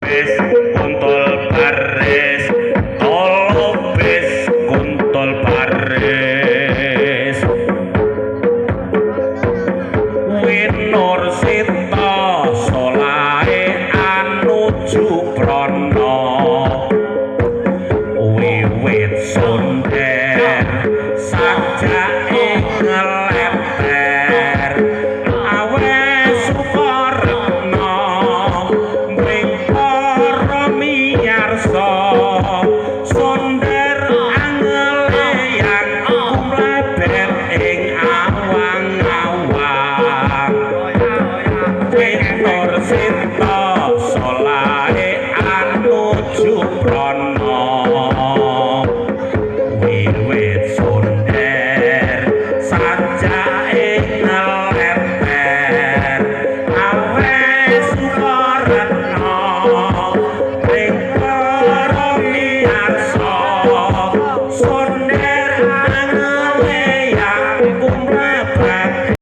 Bis kontol baris, tolo bis kontol baris. Winur sita solahe anuju prana, wiwit sonder sajake ngleter awe sukaretna mring para miyarsa. Sonder angleyang kumlebet ing awang-awang. Winur sita solahe anuju prana, wiwit sonder sajake ngleter awe sukaretna ring para miyarsa.